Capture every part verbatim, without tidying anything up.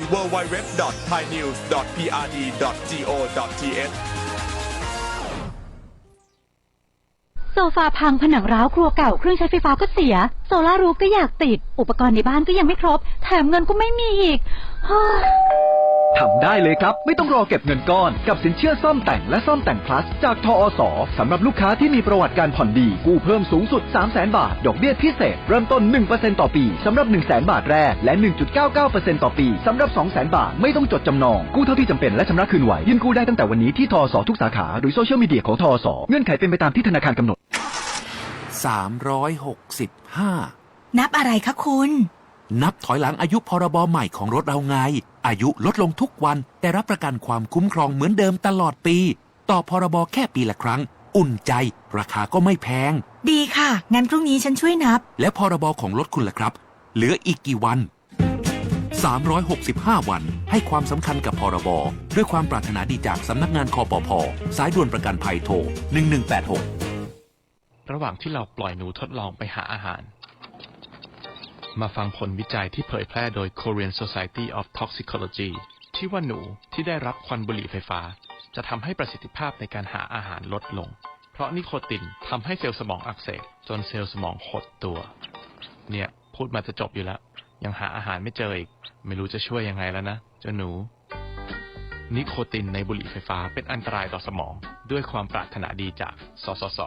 ดับเบิลยู ดับเบิลยู ดับเบิลยู ดอท ไทย นิวส์ ดอท พี อาร์ ดี ดอท จี โอ ดอท ที เอช โซฟาพัง ผนังร้าว ครัวเก่า เครื่องใช้ไฟฟ้าก็เสีย โซล่ารูฟก็อยากติด อุปกรณ์ในบ้านก็ยังไม่ครบ แถมเงินก็ไม่มีอีก เฮ้ย ทำได้เลยครับ ไม่ต้องรอเก็บเงินก้อน กับสินเชื่อซ่อมแต่งและซ่อมแต่ง พลัส จาก ทอ อ ส สำหรับลูกค้าที่มีประวัติการผ่อนดี กู้เพิ่มสูงสุด สามแสนบาท ดอกเบี้ยพิเศษ เริ่มต้น หนึ่งเปอร์เซ็นต์ต่อปี สำหรับ หนึ่งแสนบาทแรก และ หนึ่งจุดเก้าเก้าเปอร์เซ็นต์ต่อปี สำหรับ สองแสนบาท ไม่ต้องจดจำนอง กู้เท่าที่จำเป็นและชำระคืนไว ยื่นกู้ได้ตั้งแต่วันนี้ที่ ทอ อ ส ทุกสาขา หรือโซเชียลมีเดียของ ทอ อ ส เงื่อนไขเป็นไปตามที่ธนาคารกำหนด สามร้อยหกสิบห้า นับอะไรคะคุณ นับถอยหลังอายุ พ.ร.บ. ใหม่ของรถเราไง อายุลดลงทุกวัน แต่รับประกันความคุ้มครองเหมือนเดิมตลอดปี ต่อ พ.ร.บ. แค่ปีละครั้ง อุ่นใจ ราคาก็ไม่แพง ดีค่ะ งั้นพรุ่งนี้ฉันช่วยนับ แล้ว พ.ร.บ. ของรถคุณล่ะครับ เหลืออีกกี่วัน สามร้อยหกสิบห้า วัน ให้ความสำคัญกับ พ.ร.บ. ด้วยความปรารถนาดีจากสำนักงาน คปภ. สายด่วนประกันภัย โทร หนึ่งหนึ่งแปดหก ระหว่างที่เราปล่อยหนูทดลองไปหาอาหาร มาฟังผลวิจัยที่เผยแพร่โดย Korean Society of Toxicology ที่ว่าหนูที่ได้รับควันบุหรี่ไฟฟ้า จะทำให้ประสิทธิภาพในการหาอาหารลดลง เพราะนิโคตินทำให้เซลล์สมองอักเสบ จนเซลล์สมองหดตัว เนี่ย พูดมาจะจบอยู่แล้ว ยังหาอาหารไม่เจออีก ไม่รู้จะช่วยยังไงแล้วนะ เจ้าหนู นิโคตินในบุหรี่ไฟฟ้าเป็นอันตรายต่อสมอง ด้วยความปรารถนาดีจาก สสส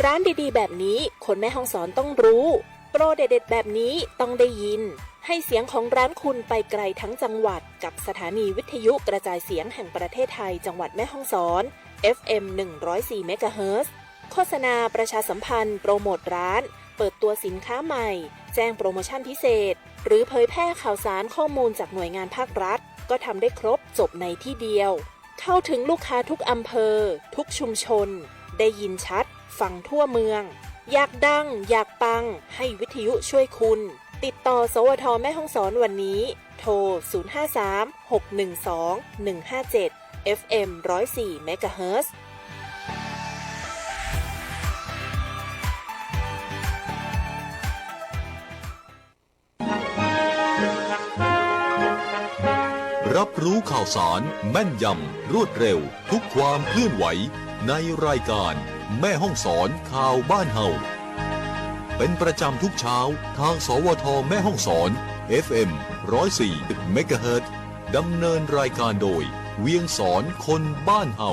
ร้านดีๆ แบบนี้ คนแม่ฮ่องสอนต้องรู้ โปรเด็ดๆ แบบนี้ต้องได้ยิน ให้เสียงของร้านคุณไปไกลทั้งจังหวัด กับสถานีวิทยุกระจายเสียงแห่งประเทศไทย จังหวัดแม่ฮ่องสอน เอฟเอ็ม หนึ่งร้อยสี่ เมกะเฮิรตซ์ โฆษณาประชาสัมพันธ์ โปรโมทร้าน เปิดตัวสินค้าใหม่ แจ้งโปรโมชั่นพิเศษ หรือเผยแพร่ข่าวสารข้อมูลจากหน่วยงานภาครัฐ ก็ทำได้ครบจบในที่เดียว เข้าถึงลูกค้าทุกอำเภอ ทุกชุมชน ได้ยินชัด ฟังทั่วเมือง อยากดัง อยากปัง ให้วิทยุช่วยคุณ ติดต่อ สวท แม่ฮ่องสอนวันนี้ โทร ศูนย์ห้าสาม หกหนึ่งสอง หนึ่งห้าเจ็ด เอฟเอ็ม ร้อยสี่ เมกะเฮิรตซ์ รับรู้ข่าวสารแม่นยำรวดเร็วทุกความเคลื่อนไหวในรายการแม่ฮ่องสอนข่าวบ้านเฮา เป็นประจำทุกเช้าทาง สวท แม่ฮ่องสอน เอฟเอ็ม ร้อยสี่ เมกะเฮิรตซ์ ดำเนินรายการโดย เวียงสอนคนบ้านเฮา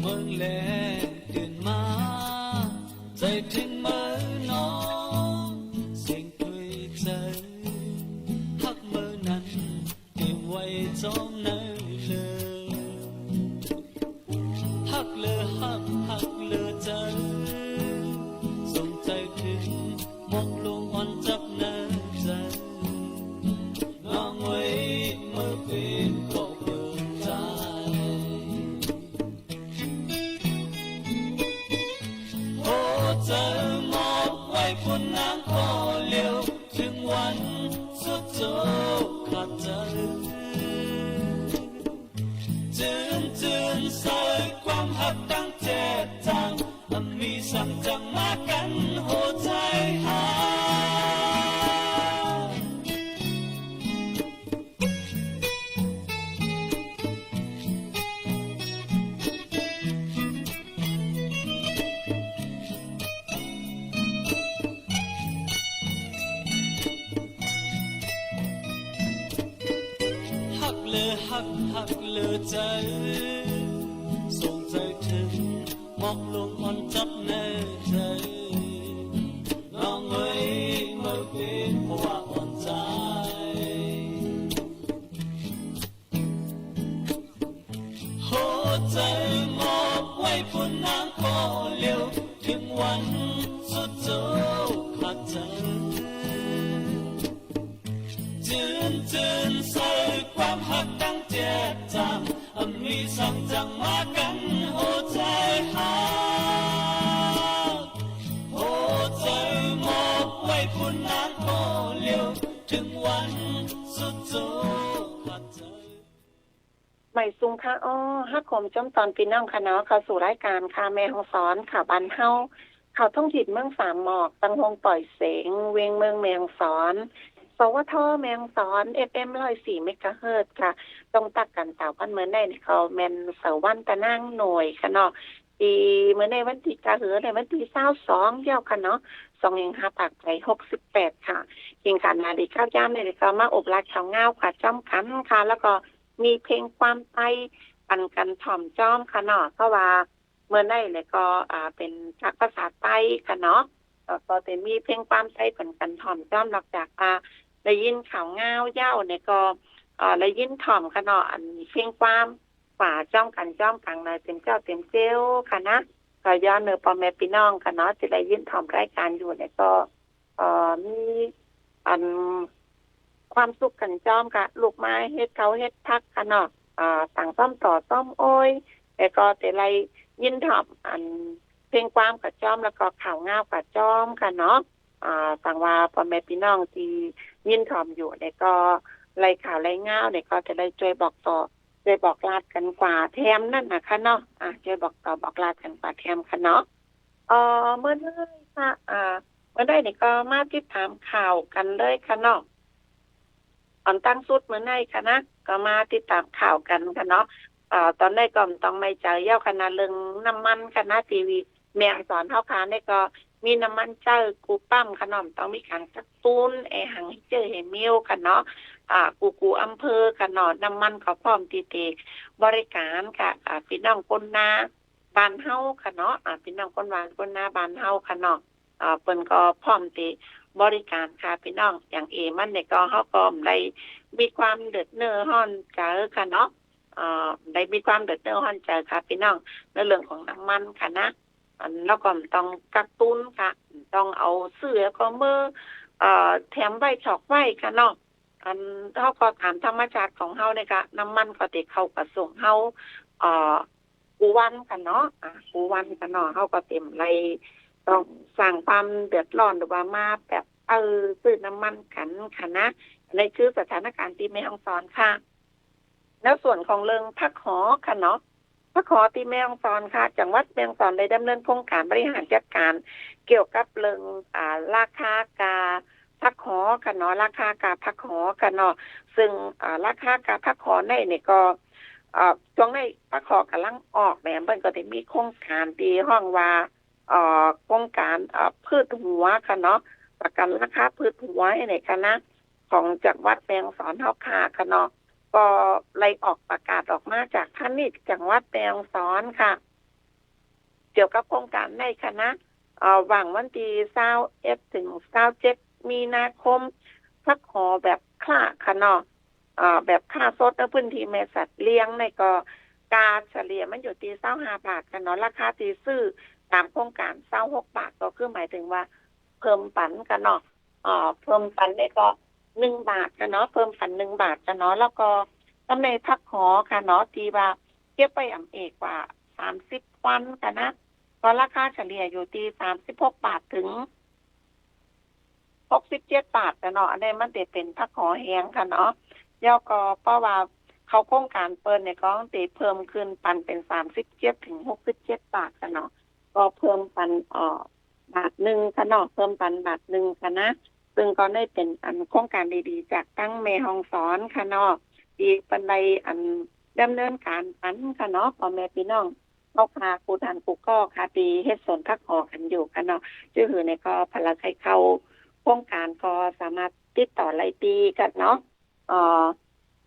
เมิงแลตื่นมา ใจ๋เถิงเมินนอ เสียงถ้วยใจ๋ ฮักเมินนั้น เก็บไว้จอมในเลิว ฮักเหลือฮัก ฮักเหลือใจ๋ ส่งใจ๋เถิง หมอกลวงอ่อนจับในใจ๋ น้องเอ๋ย เมื่อเป๋นเกาะเปิงใจ๋ หัวใจ๋มอบไว้ปุ้นนางข้อเหลียว เถิงวันสุดโศกขาดใจ๋ จื้นจื้นใส่ความฮักตั้งเจ็ดจาง อันมีสังจังมากั๋นหัวใจ๋ฮัก ฮักเหลือฮัก ฮักเหลือใจ๋ ส่งใจ๋เถิง หมอกลวงอ่อนจับในใจ๋ น้องเอ๋ย เมื่อเป๋นภาวะอ่อนใจ๋ หัวใจ๋มอบไว้ปุ้นนางข้อเหลียว เถิงวันสุดโศกขาดใจ๋ จื้นจื้นใส่ความฮักตั้งเจ็ดจาง อันมีสังจังมากั๋นหัวใจ๋ฮัก หัวใจ๋มอบไว้ปุ้นนางข้อเหลียว เถิงวันสุดโศกขาดใจ๋ ไหมสุงค่ะอ้อ ฮักโหมจมตอนปี้น้องค่ะเนาะ เข้าสู่รายก๋านข่าวแม่ฮ่องสอน ข่าวบ้านเฮา ข่าวท้องถิ่นเมืองสามหมอก ตังห้องป่อยเสียง เวียงเมืองแม่ฮ่องสอน สวท แม่ฮ่องสอน เอฟเอ็ม ร้อยสี่ เมกะเฮิรตซ์ค่ะ ต้องตักกั๋นเต้าปันเมินในนี่ก็แม่นเสาร์วันตะนางหน่วยค่ะเนาะ ตี้เมินในวันตี้กาหื้อในวันตี้ซาวสองเย้าค่ะเนาะ สองเฮงห้าปากไปหกสิบแปดค่ะ เคียงข้างนาดีข้าวยามในนี่ก็มาอบลาดข่าวเหง้าค่ะ จอมกั๋นค่ะ แล้วก็ มีเพลงความใต้ปันกั๋นถ่อมจอมค่ะเนาะ เพราะว่าเมื่อไหร่เนี่ยก็ อ่า เป๋นจากภาษาใต้ค่ะเนาะ แล้วก็จะมีเพลงความใต้ปันกั๋นถ่อมจอม นอกจาก อ่า ได้ยินข่าวเหง้าเย้าเนี่ยก็ อ่า ได้ยินถ่อมค่ะเนาะ อันเพลงความ ฝากจอมกั๋นจอมกั๋นหน่อย เต็มเจ้าเต็มเจ้าค่ะนะ ก็ย้อนเนอป้อแม่ปี้น้องค่ะเนาะ ตี้ได้ยินถ่อมรายก๋านอยู่เนี่ยก็ เอ่อ มี อัน ความสุขกั๋นจอมกะลุกมาเฮ็ดเก๊าเฮ็ดผักค่ะเนาะ อ่า ต่างซ้อมต่อซ้อมโอย แล้วก็จะได้ยินถ่อม อัน เพลงความกะจอม แล้วก็ข่าวเหง้ากะจอมค่ะเนาะ อ่า ต่างว่าป้อแม่ปี้น้องตี้ยินถ่อมอยู่เนี่ยก็ ได้ข่าวได้เหง้าเนี่ยก็จะได้จ้วยบอกต่อ จ้วยบอกลาดกั๋นกว่าแถมนั่นน่ะค่ะเนาะ อ่า จ้วยบอกต่อบอกลาดกั๋นกว่าแถมค่ะเนาะ เอ่อ เมื่อได้ค่ะ อ่า เมื่อได้นี่ก็มาติดต๋ามข่าวกั๋นเลยค่ะเนาะ อันตั้งสุดเมื่อได้ค่ะนะ ก็มาติดต๋ามข่าวกั๋นค่ะเนาะ เอ่อ ต๋อนนี้ก็บ่ต้องใหม่ใจ๋เย้าค่ะนะ เรื่องน้ำมันค่ะนะ ตี้แม่ฮ่องสอนเฮาค่ะนี่ก็มีน้ำมันใจ๊กู้ปั๊มค่ะเนาะ บ่ต้องมีก๋านกักตุน แอหังหื้อเจ้อหื้อเมียวค่ะเนาะ อ่า กู้กู้อำเภอค่ะเนาะ น้ำมันก็พร้อมตี้จะบริก๋านค่ะ อ่า ปี้น้องคนนา บ้านเฮาค่ะเนาะ อ่า ปี้น้องคนบ้านคนนาบ้านเฮาค่ะเนาะ อ่า เปิ้นก็พร้อมตี้บริก๋านค่ะปี้น้อง อย่างเอมันเนี่ยก็ เฮาก็บ่ได้มีความเดือดเนื้อฮ้อนใจ๋ค่ะเนาะ อ่า บ่ได้มีความเดือดเนื้อฮ้อนใจ๋ค่ะปี้น้อง ในเรื่องของน้ำมันค่ะนะ อัน แล้วก็บ่ต้องกักตุนค่ะ บ่ต้องเอาซื้อแล้วก็เมิน เอ่อ แถมไว้ถอกไว้ค่ะเนาะ อัน เฮาก็ต๋ามธรรมชาติของเฮาเนี่ยค่ะ น้ำมันก็จะเข้ากระทรวงเฮา เอ่อ กู้วันค่ะเนาะ อ่า กู้วันค่ะเนาะ เฮาก็จะบ่ได้ต้องสร้างความเดือดร้อนหรือว่ามาแบบ เอ่อ ซื้อน้ำมันกั๋นค่ะนะ อันนี้คือสถานก๋ารณ์ตี้แม่ฮ่องสอนค่ะ ในส่วนของเรื่องผักหอค่ะเนาะ ผักหอตี้แม่ฮ่องสอนค่ะ จังหวัดแม่ฮ่องสอนได้ดำเนินโครงก๋านบริหารจัดก๋านเกี่ยวกับเรื่อง อ่า ราคากาผักหอค่ะเนาะ ราคากาผักหอค่ะเนาะ ซึ่ง อ่า ราคากาผักหอในนี่ก็ เอ่อ ช่วงในผักหอกำลังออกเนี่ย เปิ้นก็ได้มีโครงก๋านตี้ฮ้องว่า เอ่อ โครงก๋าน เอ่อ พืชหัวค่ะเนาะ ประกั๋นราคาพืชหัวในคณะของจังหวัดแม่ฮ่องสอนเฮาค่ะ ค่ะเนาะ ก็ได้ออกประกาศออกมาจากพาณิชย์จังหวัดแม่ฮ่องสอนค่ะ เกี่ยวกับโครงก๋านในค่ะนะ เอ่อ หว่างวันตี้ซาวเอ็ดเถิงซาวเจ็ดมีนาคม พักหอแบบคละค่ะเนาะ เอ่อ แบบคละสดในพื้นตี้แม่สัตว์เลี้ยงในก็ กาเฉลี่ยมันอยู่ตี้ซาวห้าบาทค่ะเนาะ ราคาตี้ซื้อต๋ามโครงก๋านซาวหกบาท ก็คือหมายเถิงว่าเพิ่มปันค่ะเนาะ เอ่อ เพิ่มปันในก็หนึ่งบาทค่ะเนาะ เพิ่มปันหนึ่งบาทค่ะเนาะ แล้วก็ต๋ามในพักหอค่ะเนาะ ตี้ว่าเก็บไว้อ่ำเอกว่าสามสิบวันค่ะนะ ก็ราคาเฉลี่ยอยู่ตี้สามสิบหกบาทเถิงหกสิบเจ็ดบาทค่ะเนาะ อันนี้มันจะเป๋นพักหอแห้งค่ะเนาะ แล้วก็เพราะว่าเข้าโครงก๋านเปิ้นในก็จะเพิ่มขึ้นปันเป๋นสามสิบเจ็ดเถิงหกสิบเจ็ดบาทค่ะเนาะ ก็เพิ่มปัน เอ่อ บาทนึ่งค่ะเนาะ เพิ่มปันบาทนึ่งค่ะนะ ซึ่งก็ได้เป๋นอันโครงก๋านดีๆ จากตังแม่ฮ่องสอนค่ะเนาะ ตี้เปิ้นได้อันดำเนินก๋านปันค่ะเนาะ ป้อแม่ปี้น้องเฮาค่ะ กู้ท่านกู้ก้อค่ะ ตี้เฮ็ดสวนพักหอกั๋นอยู่ค่ะเนาะ จื้อหื้อในก็ ผลัดใค่เข้าโครงก๋านก็สามารถติดต่อไล่ตี้ค่ะเนาะ เอ่อ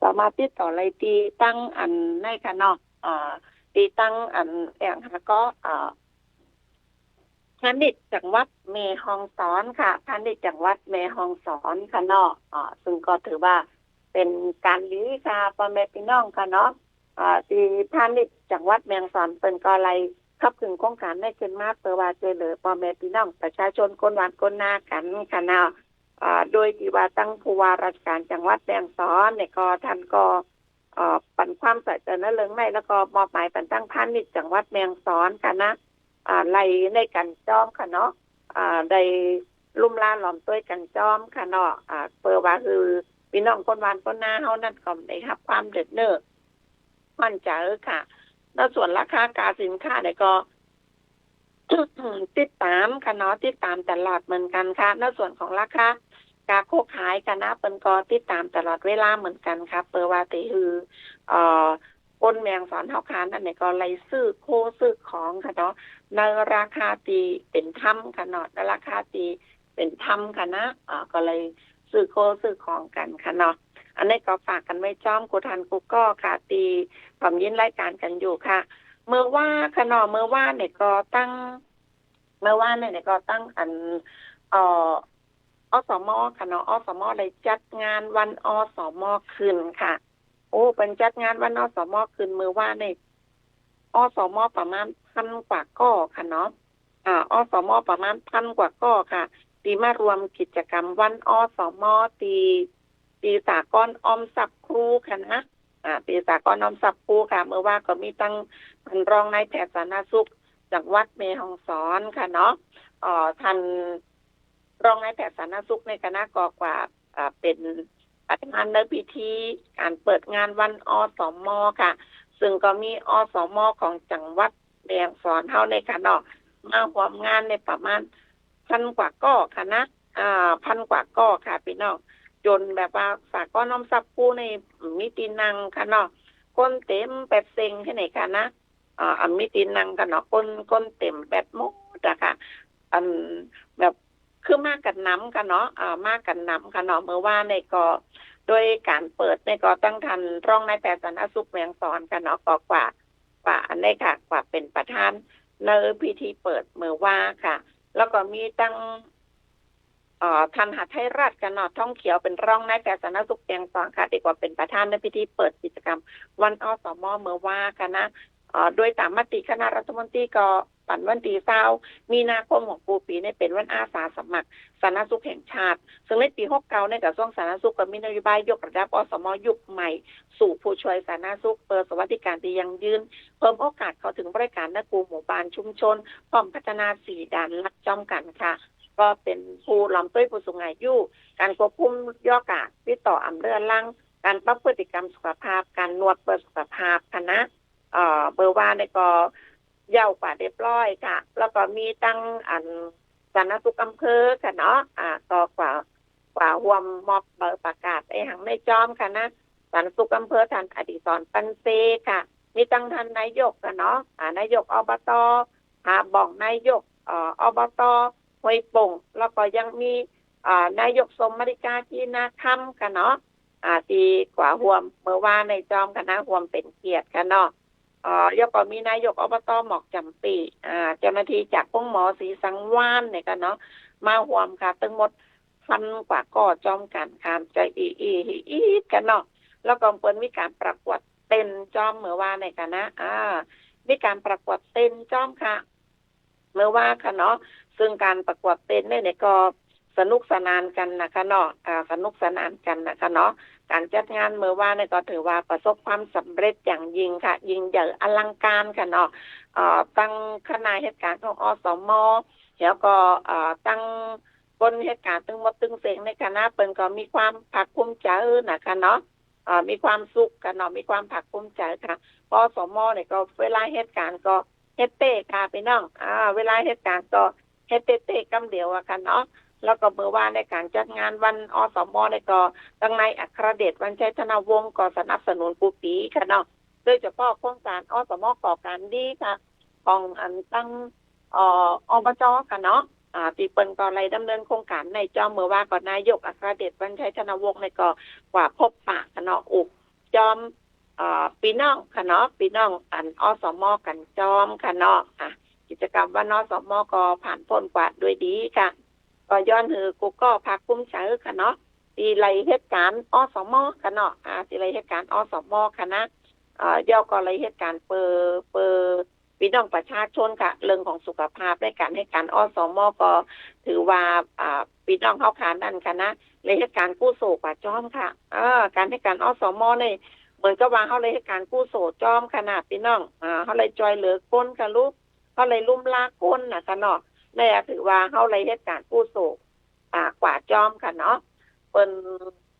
สามารถติดต่อไล่ตี้ตังอันในค่ะเนาะ เอ่อ ตี้ตังอันแอ่งหาก็ เอ่อ พาณิชย์จังหวัดแม่ฮ่องสอนค่ะ พาณิชย์จังหวัดแม่ฮ่องสอนค่ะเนาะ เอ่อ ซึ่งก็ถือว่าเป๋นก๋านดีค่ะ ป้อแม่ปี้น้องค่ะเนาะ เอ่อ ตี้พาณิชย์จังหวัดแม่ฮ่องสอนเปิ้นก็ได้ขับเคลื่อนโครงก๋านในขึ้นมา เปื้อว่าจ้วยเหลือป้อแม่ปี้น้องประชาชนคนหว่านคนนากั๋นค่ะเนาะ เอ่อ โดยตี้ว่าตังผู้ว่าราชก๋านจังหวัดแม่ฮ่องสอนในก็ ท่านก็ เอ่อ ปั๋นความใส่ใจ๋ในเรื่องใน แล้วก็มอบหมายปั๋นตังพาณิชย์จังหวัดแม่ฮ่องสอนค่ะนะ อ่า ไล่ในกั๋นจ้อมค่ะเนาะ อ่า ได้ลุ่มล้าหลอมต้วยกั๋นจ้อมค่ะเนาะ อ่า เปื้อว่าหื้อปี้น้องคนหว่านคนนาเฮานั้นก็ได้ฮับความเดือดเนื้อฮ้อนใจ๋ค่ะ แล้วส่วนราคากาสินค้าในก็ ติดต๋ามค่ะเนาะ ติดต๋ามตลอดเหมือนกั๋นค่ะ ในส่วนของราคากาโค้ขายค่ะนะ เปิ้นก็ติดต๋ามตลอดเวลาเหมือนกั๋นค่ะ เปื้อว่าจะหื้อ เอ่อ คนแม่ฮ่องสอนเฮาค่ะนั้นในก็ได้ซื้อโค้ซื้อของค่ะเนาะ ในราคาตี้เป๋นธรรมค่ะเนาะ ในราคาตี้เป๋นธรรมค่ะนะ อ่า ก็ได้ซื้อโค้ซื้อของกั๋นค่ะเนาะ อันนี้ก็ฝากกั๋นไว้จ้อมกู้ท่านกู้ก้อค่ะ ตี้ผ่อมยินรายก๋านกั๋นอยู่ค่ะ เมื่อวาค่ะเนาะ เมื่อวาในก็ตัง เมื่อวาในก็ตังอัน เอ่อ อสม.ค่ะเนาะ อสม.ได้จัดงานวัน อสม.ขึ้นค่ะ โอ้ เปิ้นจัดงานวัน อสม.ขึ้นเมื่อวาใน อสม.ประมาณพันกว่าก้อค่ะเนาะ อ่า อสม.ประมาณพันกว่าก้อค่ะ ตี้มาร่วมกิจกรรมวัน อสม.ตี้ ตี้สหกรณ์ออมทรัพย์ครูค่ะนะ อ่า ตี้สหกรณ์ออมทรัพย์ครูค่ะ เมื่อวาก็มีตังท่านรองนายแพทย์สาธารณสุขจังหวัดแม่ฮ่องสอนค่ะเนาะ เอ่อ ท่านรองนายแพทย์สาธารณสุขในคณะก็กว่า อ่า เป๋นประธานในพิธีก๋านเปิดงานวัน อสม.ค่ะ ซึ่งก็มี อสม.ของจังหวัดแม่ฮ่องสอนเฮาในค่ะเนาะ มาฮ่วมงานในประมาณพันกว่าก้อค่ะนะ อ่า พันกว่าก้อค่ะปี้น้อง จ๋นแบบว่าสหกรณ์ออมทรัพย์ครูในมีตี้นั่งค่ะเนาะ คนเต๋มแปดเซ็งตี้ไหนค่ะนะ อ่า อ่ำมีตี้นั่งค่ะเนาะ คน คนเต๋มแปดหมดอะค่ะ อันแบบ คือมากั๋นหนำค่ะเนาะ อ่า มากั๋นหนำค่ะเนาะ เมื่อวาในก็ โดยก๋านเปิดในก็ตังท่านรองนายแพทย์สาธารณสุขแม่ฮ่องสอนค่ะเนาะ ก็กว่า กว่าอันนี้ค่ะ กว่าเป๋นประธานในพิธีเปิดเมื่อวาค่ะ แล้วก็มีตัง เอ่อ ท่านหาไทยรัฐค่ะเนาะ ทองเขียว เป๋นรองนายแพทย์สาธารณสุขแม่ฮ่องสอนค่ะ ตี้กว่าเป๋นประธานในพิธีเปิดกิจกรรมวัน อสม.เมื่อวาค่ะนะ เอ่อ โดยต๋ามมติคณะรัฐมนตรีก็ปั๋นวันตี้ซาวมีนาคมของกู้ปี๋นี้เป๋นวันอาสาสมัครสาธารณสุขแห่งชาติ ซึ่งในปี๋หกเก้าในกระทรวงสาธารณสุขก็มีนโยบายยกระดับ อสม.ยุคใหม่สู่ผู้ช่วยสาธารณสุข เปื้อสวัสดิก๋านตี้ยั่งยืน เพิ่มโอกาสเข้าเถิงบริก๋านในกู้หมู่บ้านชุมชน พร้อมพัฒนาสี่ด้านหลักจ้อมกั๋นค่ะ ก็เป๋นผู้หลอมต้วยผู้สูงอายุ ก๋านควบคุมยอกาติดต่ออำเรื้อรัง ก๋านปรับพฤติกรรมสุขภาพ ก๋านนวดเปื้อสุขภาพค่ะนะ เอ่อ เมื่อวาในก็เย้ากว่าเรียบร้อยค่ะ แล้วก็มีตังอันสาธารณสุขอำเภอค่ะเนาะ อ่า ก็กว่า กว่าฮ่วมมอบใบประกาศไอ้หังในจ้อมค่ะนะ สาธารณสุขอำเภอท่านอดิศร ปันเซค่ะ มีตังท่านนายกค่ะเนาะ อ่า นายก อบต.ผาบ่อง นายก เอ่อ อบต.ห้วยโป่ง แล้วก็ยังมี อ่า นายกสมมาริกา จีนาคำค่ะเนาะ อ่า ตี้กว่าฮ่วมเมื่อวาในจ้อมค่ะนะ ฮ่วมเป๋นเกียรติค่ะเนาะ เอ่อ แล้วก็มีนายก อบต หมอกจ๋ำปี๋ อ่า เจ้าหน้าตี้จากโฮงหมอศรีสังวาลเนี่ยค่ะเนาะ มาฮ่วมค่ะ ตึงหมดพันกว่าก้อจ้อมกั๋นค่ะ จะอี้ๆ อีกค่ะเนาะ แล้วก็เปิ้นมีก๋านประกวดเต้นจ้อมเมื่อวานเนี่ยค่ะนะ อ่า มีก๋านประกวดเต้นจ้อมค่ะ เมื่อวานค่ะเนาะ ซึ่งก๋านประกวดเต้นเนี่ย เนี่ยก็สนุกสนานกั๋นนะคะเนาะ อ่า สนุกสนานกั๋นนะคะเนาะ ก๋านจัดงานเมื่อวานเนี่ยก็ถือว่าประสบความสำเร็จอย่างยิ่งค่ะ ยิ่งใหญ่อลังการค่ะเนาะ เอ่อ ตึงคณะเหตุก๋ารณ์ของ อสม. แล้วก็ เอ่อ ตึงคนเหตุก๋ารณ์ตึงหมดตึงเสียงในคณะเปิ้นก็มีความภาคภูมิใจ๋นะคะเนาะ เอ่อ มีความสุขค่ะเนาะ มีความภาคภูมิใจ๋ค่ะ เพราะ อสม. เนี่ยก็เวลาเหตุก๋ารณ์ก็เฮ็ดเต๊ค่ะปี้น้อง อ่า เวลาเหตุก๋ารณ์ก็เฮ็ดเต๊ๆ กำเดียวอะค่ะเนาะ แล้วก็เมื่อวานในก๋านจัดงานวัน อสม. เนี่ยก็ตังนายอัครเดช วันชัยธนวงศ์ ก็สนับสนุนกู้ปี๋ค่ะเนาะ โดยเฉพาะโครงก๋าน อสม. ก่อก๋านดีค่ะ ของอันตัง เอ่อ อบจ. ค่ะเนาะ อ่า ตี้เปิ้นก็ได้ดำเนินโครงก๋านในจ้อมเมื่อวานก็นายกอัครเดช วันชัยธนวงศ์ เนี่ยก็กว่าพบปะค่ะเนาะ อุกจ้อม เอ่อ ปี้น้องค่ะเนาะ ปี้น้องอัน อสม. กั๋นจ้อมค่ะเนาะ อ่ะ กิจกรรมวัน อสม. ก็ผ่านป๊นกว่าด้วยดีค่ะ ก็ย้อนหื้อกู้ก้อภาคภูมิใจ๋ค่ะเนาะ ตี้ได้เหตุก๋ารณ์ อสม. ค่ะเนาะ อ่า ตี้ได้เหตุก๋ารณ์ อสม. ค่ะนะ เอ่อ แล้วก็ได้เหตุก๋ารณ์เปื้อ เปื้อปี้น้องประชาชนค่ะ เรื่องของสุขภาพในก๋านเหตุก๋ารณ์ อสม. ก็ถือว่า อ่า ปี้น้องเฮาค่ะนั้นค่ะนะ ได้เหตุก๋ารณ์กู้โศกกว่าจ้อมค่ะ เออ ก๋านเหตุก๋ารณ์ อสม. เนี่ย เหมือนกับว่าเฮาได้เหตุก๋ารณ์กู้โศกจ้อมค่ะนะปี้น้อง อ่า เฮาได้จ้วยเหลือคนค่ะลูก เฮาได้ลุมลาคนนะคะเนาะ เนี่ยถือว่าเฮาได้เหตุก๋ารณ์กู้โศก อ่า กว่าจ้อมค่ะเนาะ เปิ้น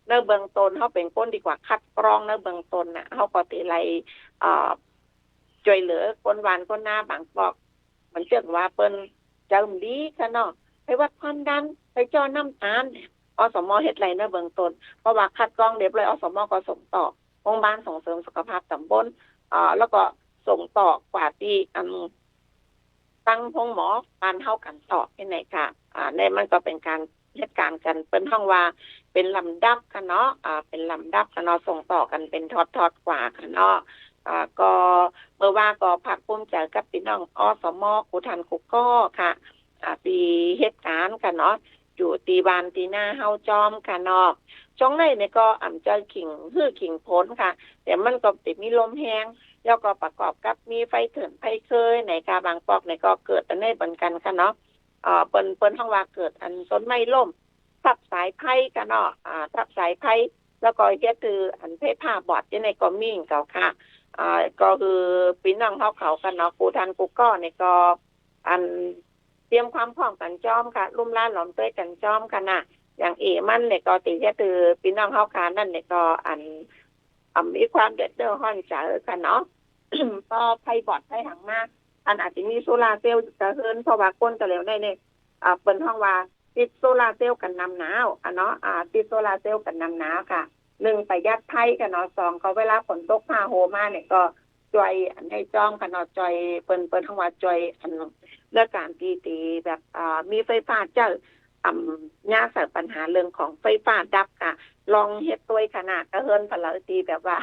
ในเบื้องต้นเฮาเป๋นคนตี้กว่าคัดกรองในเบื้องต้นน่ะ เฮาก็ตี้ได้ เอ่อ จ้วยเหลือคนบ้านคนนาบางปอก มันเจิ่งว่าเปิ้นใจ๋บ่ดีค่ะเนาะ ไปวัดความดัน ไปเจาะน้ำตาล อสม. เฮ็ดได้ในเบื้องต้น เพราะว่าคัดกรองเรียบร้อย อสม. ก็ส่งต่อโฮงบ้านส่งเสริมสุขภาพต๋ำบล เอ่อ แล้วก็ส่งต่อกว่าตี้อัน ตังโฮงหมอบ้านเฮากั๋นต่อตี้ไหนค่ะ อ่า เนี่ยมันก็เป๋นก๋านเหตุก๋ารณ์กั๋น เปิ้นฮ้องว่าเป๋นลำดับค่ะเนาะ อ่า เป๋นลำดับค่ะเนาะ ส่งต่อกั๋นเป๋นทอดๆ กว่าค่ะเนาะ อ่า ก็เมื่อวานก็ภาคภูมิใจ๋กับปี้น้อง อสม. กู้ท่านกู้ก้อค่ะ อ่า ตี้เหตุก๋ารณ์ค่ะเนาะ อยู่ตี้บ้านตี้นาเฮาจ้อมค่ะเนาะ จ้องไหนเนี่ยก็อ่ำเจอขิงหื้อขิงฝนค่ะ แต่มันก็ตี้มีลมแฮง แล้วก็ประกอบกับมีไฟเถินไฟเกยไหนค่ะ บางปอกเนี่ยก็เกิดอันนี้เหมือนกั๋นค่ะเนาะ เอ่อ เปิ้น เปิ้นฮ้องว่าเกิดอันต้นไม้ล้ม ทับสายไฟค่ะเนาะ อ่า ทับสายไฟ แล้วก็เฮ็ดหื้ออันไฟฟ้าบอดตี้ไหนก็มีเหมือนกั๋นค่ะ อ่า ก็หื้อปี้น้องเฮาเขาค่ะเนาะ กู้ท่านกู้ก้อเนี่ยก็ อัน เตรียมความพร้อมกั๋นจ้อมค่ะ ลุ่มลาหลอมตวยกั๋นจ้อมค่ะนะ อย่างอี้มันเนี่ยก็ตี้เฮ็ดหื้อปี้น้องเฮาค่ะนั้นเนี่ยก็อัน อ่า มีความเดือดเดือดฮ้อนใจ๋ค่ะเนาะ ปอไฟบอดไฟหังมา อันอาจจะมีโซลาร์เซลล์กะเฮือน เพราะว่าคนกะเหลียวในเนี่ย อ่า เปิ้นฮ้องว่าติดโซลาร์เซลล์กั๋นนำหนาวอะเนาะ อ่า ติดโซลาร์เซลล์กั๋นนำหนาวค่ะ นึ่งประหยัดไฟค่ะเนาะ สองก็เวลาฝนตกฟ้าโหมมาเนี่ยก็จ้วยอันให้จ้อมค่ะเนาะ จ้วยเปิ้น เปิ้นฮ้องว่าจ้วยอันเรื่องก๋านตี้ ตี้แบบ อ่า มีไฟฟ้าเจ้า อ่า เยียะใส่ปัญหาเรื่องของไฟฟ้าดับค่ะ ลองเฮ็ดตวยค่ะนะ กะเฮือนผะเลาตี้แบบว่า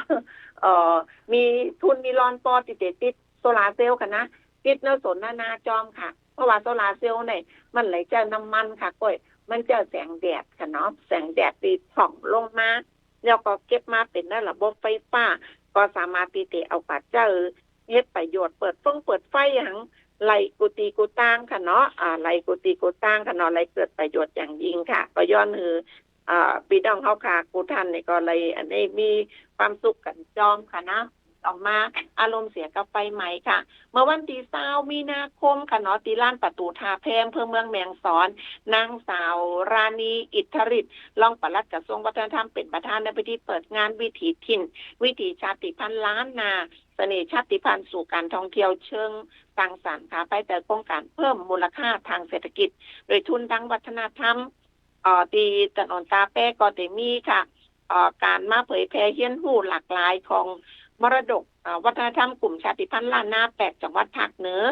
เอ่อ มีทุนมีร่อนปอตี้จะติดโซลาร์เซลล์ค่ะนะ ติดในสวนในนาจ้อมค่ะ เพราะว่าโซลาร์เซลล์เนี่ยมันไหลเจ้าน้ำมันค่ะก้อย มันเจ้าแสงแดดค่ะเนาะ แสงแดดตี้ผ่องลงมา แล้วก็เก็บมาเป๋นในระบบไฟฟ้า ก็สามารถตี้จะเอากว่าเจ้าเฮ็ดประโยชน์ เปิดฟงเปิดไฟหัง ไหลกู้ตี้กู้ตางค่ะเนาะ อ่า ไหลกู้ตี้กู้ตางค่ะเนาะ ไหลเกิดประโยชน์อย่างยิ่งค่ะ ก็ย้อนหื้อ อ่า ปี้น้องเฮาค่ะ กู้ท่านเนี่ยก็ไหลอันนี้มีความสุขกั๋นจ้อมค่ะนะ ต่อมาอารมณ์เสียกับไฟไหม้ค่ะ เมื่อวันตี้ซาวมีนาคมค่ะเนาะ ตี้ลานประตู๋ท่าแพ อำเภอเมืองแม่ฮ่องสอน นางสาวราณี อิทธิฤทธิ์ รองปลัดกระทรวงวัฒนธรรม เป๋นประธานในพิธีเปิดงานวิถีถิ่น วิถีชาติพันธุ์ล้านนา เสน่ห์ชาติพันธุ์สู่การท่องเที่ยวเชิงสร้างสรรค์ค่ะ ภายใต้โครงการเพิ่มมูลค่าทางเศรษฐกิจ โดยทุนทางวัฒนธรรม เอ่อ ตี้ถนนท่าแพก็ได้มีค่ะ เอ่อ ก๋านมาเผยแผ่เฮียนฮู้หลากหลายของมรดก เอ่อ วัฒนธรรมกลุ่มชาติพันธุ์ล้านนาแปดจังหวัดภาคเหนือ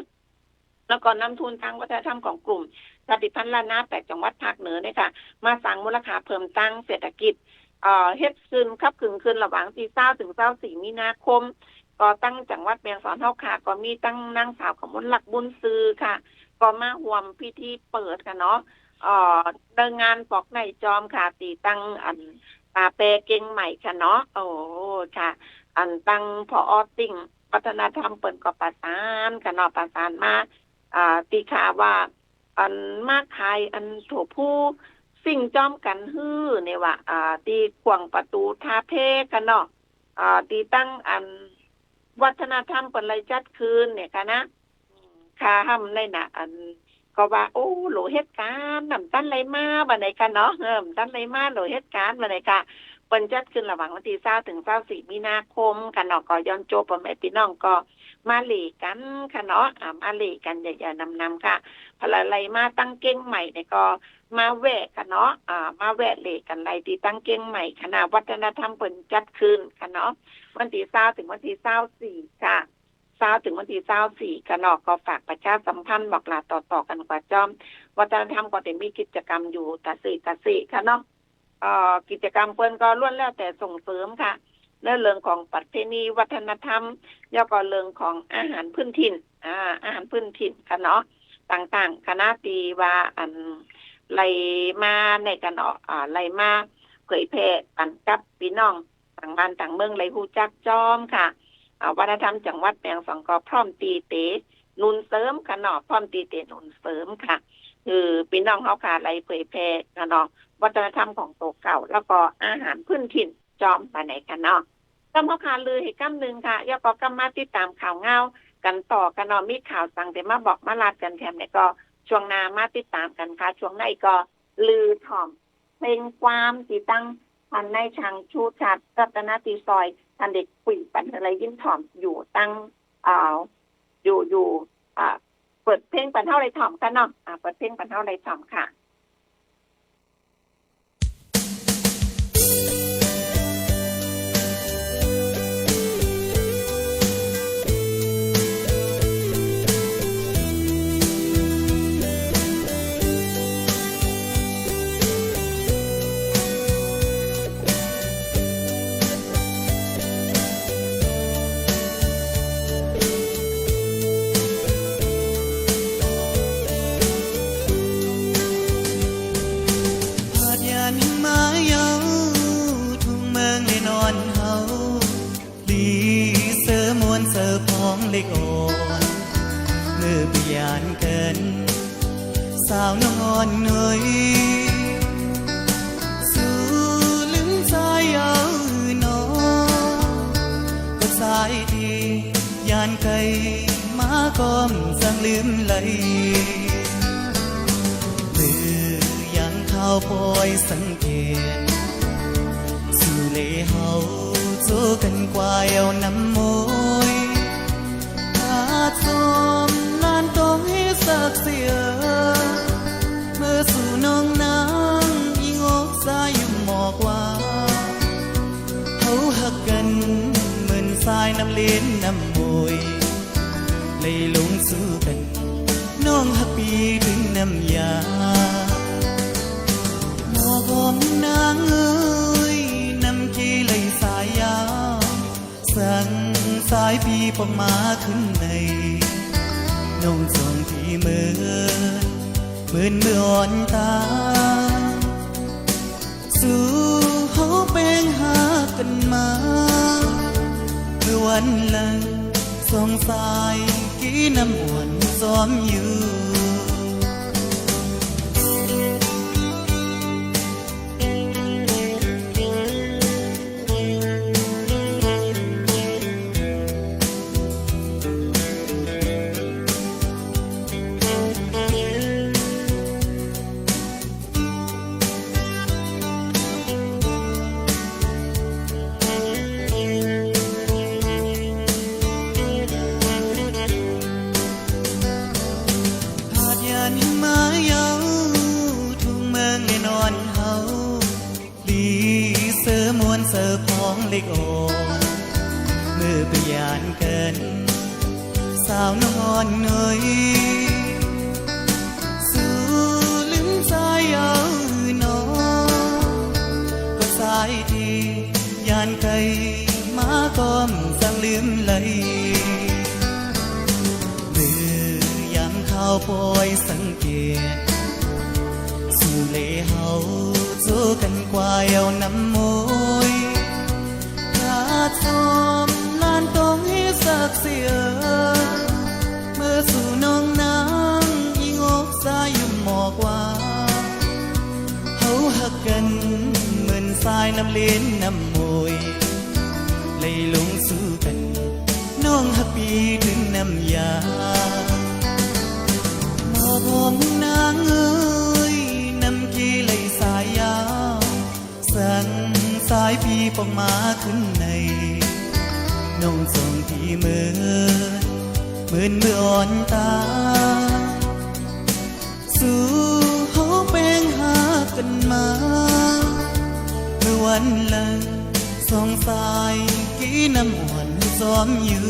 แล้วก็นำทุนทางวัฒนธรรมของกลุ่มชาติพันธุ์ล้านนาแปดจังหวัดภาคเหนือเนี่ยค่ะ มาสร้างมูลค่าเพิ่มตางเศรษฐกิจ เอ่อ เฮ็ดขึ้น ขับเคลื่อนขึ้นระหว่างตี้ซาวถึงซาวสี่มีนาคม ก็ตังจังหวัดแม่ฮ่องสอนเฮาค่ะ ก็มีตังนางสาวกมลลักษณ์ บุญซื่อค่ะ ก็มาฮ่วมพิธีเปิดค่ะเนาะ เอ่อ ในงานปอกไหน้จอมค่ะ ตี้ตังอัน ป่าแปเกียงใหม่ค่ะเนาะ โอ้ ค่ะ อันตัง ผอ. ติ่งวัฒนธรรมเปิ้นก็ประสานค่ะเนาะ ประสานมา อ่า ตี้ข้าว่า อันมาขายอันถั่วพูซิ่งจอมกั๋นหื้อเนี่ยว่า อ่า ตี้ขว้างประตู๋ท่าแพค่ะเนาะ อ่า ตี้ตังอันวัฒนธรรมเปิ้นไล่จัดคืนเนี่ยค่ะนะ ค่ะ ห้ำในน่ะ อัน ก็ว่า โอ้ หลัวเหตุก๋ารณ์ บ่ตันไล่มา บ่าไหนค่ะเนาะ เออ บ่ตันไล่มา หลัวเหตุก๋ารณ์ บ่าไหนค่ะ เปิ้นจัดคืนระหว่างวันตี้ซาวเถิงซาวสี่มีนาคมค่ะเนาะ ก็ย้อนโจ้ป้อแม่ปี้น้องก็มาเหล่กั๋นค่ะเนาะ อ่า มาเหล่กั๋นใหญ่ๆ นำๆ ค่ะ ผะละไล่มาตังเกียงใหม่เนี่ยก็มาแวะค่ะเนาะ อ่า มาแวะเหล่กั๋นไล่ตี้ตังเกียงใหม่ คณะวัฒนธรรมเปิ้นจัดคืนค่ะเนาะ วันตี้ซาวเถิงวันตี้ซาวสี่ค่ะ ซาวเถิงวันตี้ซาวสี่ค่ะเนาะ ก็ฝากประชาสัมพันธ์บอกลาต่อๆ กั๋นกว่าจอม วัฒนธรรมก็จะมีกิจกรรมอยู่ตะเสะตะเสะค่ะเนาะ เอ่อ กิจกรรมเปิ้นก็ล้วนแล้วแต่ส่งเสริมค่ะ ในเรื่องของประเพณีวัฒนธรรม แล้วก็เรื่องของอาหารพื้นถิ่น อ่า อาหารพื้นถิ่นค่ะเนาะ ต่างๆ คณะตี้ว่า อัน ไล่มาในค่ะเนาะ อ่า ไล่มาเผยแผ่ปันกับปี้น้อง ต่างบ้านต่างเมืองไล่ฮู้จักจอมค่ะ อ่า วัฒนธรรมจังหวัดแม่ฮ่องสอนก็พร้อมตี้เต๋หนุนเสริมค่ะเนาะ พร้อมตี้เต๋หนุนเสริมค่ะ คือปี้น้องเฮาค่ะไล่เผยแผ่ค่ะเนาะ วัฒนธรรมของตั๋วเก่า แล้วก็อาหารพื้นถิ่นจอม บ่าไหนค่ะเนาะ กำเฮาค่ะลือหื้อกำนึ่งค่ะ แล้วก็กำมาติดต๋ามข่าวเงากั๋นต่อค่ะเนาะ มีข่าวสังเต๋มาบอกมาลาดกั๋นแถมไหนก็ ช่วงหน้ามาติดต๋ามกั๋นค่ะ ช่วงนี้ก็ลือถ่อม เพลงความตี้ตังท่านนายช่างชูชาติ รัตนติสอย ท่านได้คุยปันหื้อไล่ยินถ่อมอยู่ตัง อ่า อยู่ อยู่ อ่า เปิดเพลงปันเฮาไล่ถ่อมค่ะเนาะ อ่า เปิดเพลงปันเฮาไล่ถ่อมค่ะ หาดใหญ่มาเย้า ทุ่งเมืองเล่นอ่อนเฮา ดีเสมอม่วนเสมอปองเล็กอ่อน เมื่อไปหยานเกิน สาวน้องอ่อนหน่อย สู่ลืมสายเยาว์หนอ ก็สายดี หยานไก๋มาก็บ่สังลืมไหล เมื่อยังข่าวปอยสังเกต สู่เลเฮาโจ้กั๋นกว่าแอ่วนำมวย หาดสมลานต้องหื้อสักเสีย เมื่อสู่น้องนางอิงอกสายยุ่มบอกว่า เฮาฮักกั๋นเหมือนสายน้ำเล่นน้ำมวย ไหลลงสู่กั๋น น้องฮักปี้เถิงน้ำยา หมอกหอมนางเอ๋ย น้ำกี้ไหลสายยาว สั่งสายปี้ปองมาขึ้นใน น้องจ้องปี้เหมือน เหมือนเมื่ออ่อนต๋า สู่เฮาแป๋งฮักกั๋นมา เมื่อวันหลัง สองสายกี้น้ำอ่อนซ้อมอยู่ หาดใหญ่มาเย้า ทุ่งเมืองเล่นอ่อนเฮา ดีเสมอม่วนเสมอปองเล็กอ่อน เมื่อไปหยานเกิน สาวน้องอ่อนหน่อย สู่ลืมสายเยาว์หนอ ก็สายดี หยานไก๋มาก็บ่สังลืมไหล ปอยสังเกต สูเหล่เฮาโจ้กั๋นกว่าแอ่วนำมวย ถ้าจอมหลานต้องเฮสักเสีย เมื่อสูน้องนางอิงอกสายุมหมอกว่า เฮาฮักกั๋นเหมือนสายน้ำเล่นน้ำมวย ไหลลงสู่กั๋น น้องฮักปี้ตื่นน้ำยา หมอกหอมนางเอ๋ย น้ำกี้ไหลสายยาว สั่งสายปี้ปองมาขึ้นใน น้องจ้องปี้เหมือน เหมือนเมื่ออ่อนตา สู่เฮาแป๋งฮักกั๋นมา เมื่อวันละสองสาย กี้น้ำอ่อนจอมอยู่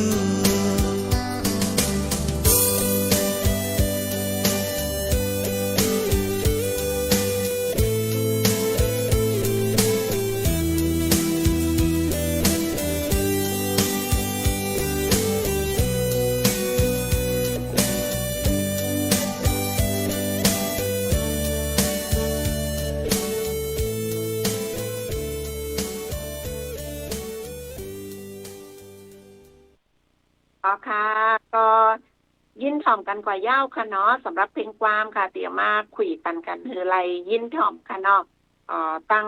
อ๋อค่ะ ก็ยินถ่อมกั๋นกว่ายาวค่ะเนาะ สำหรับเพลงความค่ะ ตี้เอามาคุยปันกั๋นหื้อได้ยินถ่อมค่ะเนาะ เอ่อ ตัง